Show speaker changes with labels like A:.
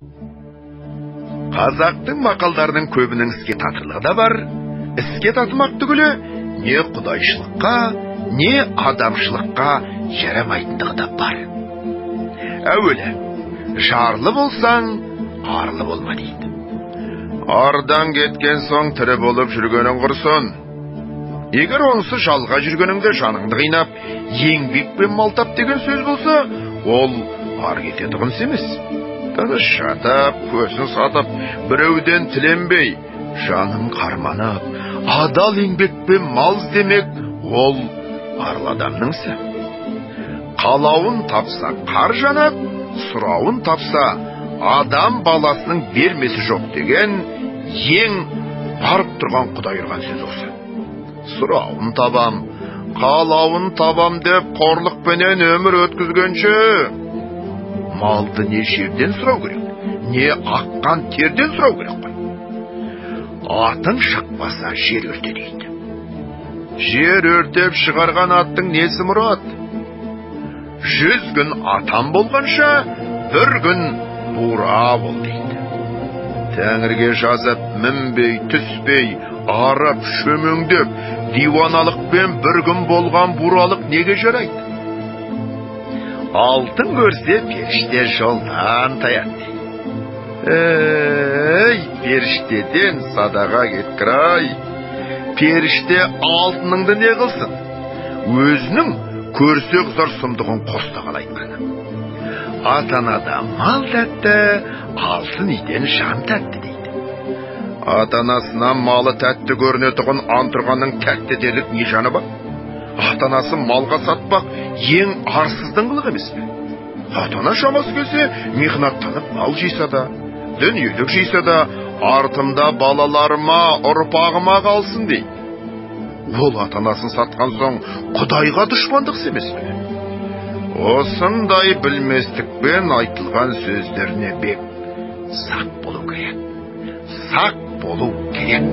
A: Қазақтың мақалдарының көбінің іске татырлығы да бар, іске татымақ түгілі не құдайшылыққа, не адамшылыққа жарамайтындығы да бар. Әуелі, жарлы болсаң, арлы болма дейді. Ардан кеткен соң тірі болып жүргенің құрсын. Егер онысы жалға жүргеніңде жаныңды қинап, еңбекпен мал тап деген сөз болса, ол ар кететұғын іс емес. Тыныш жатып, көзін сатып, біреуден тіленбей, жанын қарманып, адал еңбекпен мал іздемек, ол арлы адамның ісі. Қалауын тапса қар жанады, сұрауын тапса адам баласының бермесі жоқ деген ең барып тұрған құдай ұрған сөз осы. Сұрауын табам, қалауын табам деп қорлықпенен өмір өткізгенше, малды не жерден сұрау керек, не аққан терден сұрау керек қой. Атың шықпаса жер өрте дейді. Жер өртеп шығарған аттың несі мұрат? 100 күн атам болғанша, бір күн бура бол дейді. Тәңірге жазып, мінбей, түспей, арып, шөмеңдеп, диуаналықпен бір күн болған буралық неге жарайды? Алтын көрсе періште жолдан таяды дейді. Ей, періштеден садаға кеткір-ай. Періште алтыныңды не қылсын? Өзінің көрсе қызар сұмдығын қостаған айтқаны. Ата-анада мал тәтті, алтын үйден жан тәтті дейді. Ата-анасынан малы тәтті көрінетұғын антұрғанның тәтті дерлік не жаны бар? Ата-анасы малға сатпақ ең арсыздың қылығы емес пе? Ата-ана шамасы келсе, михнаттанып мал жиса да, дүниелік жиса да, артымда балаларыма, ұрпағыма қалсын дейді. Ол ата-анасын сатқан соң Құдайға дұшпандық іс емес пе? Осындай білместікпен айтылған сөздеріне бек сақ болу керек. Сақ болу керек.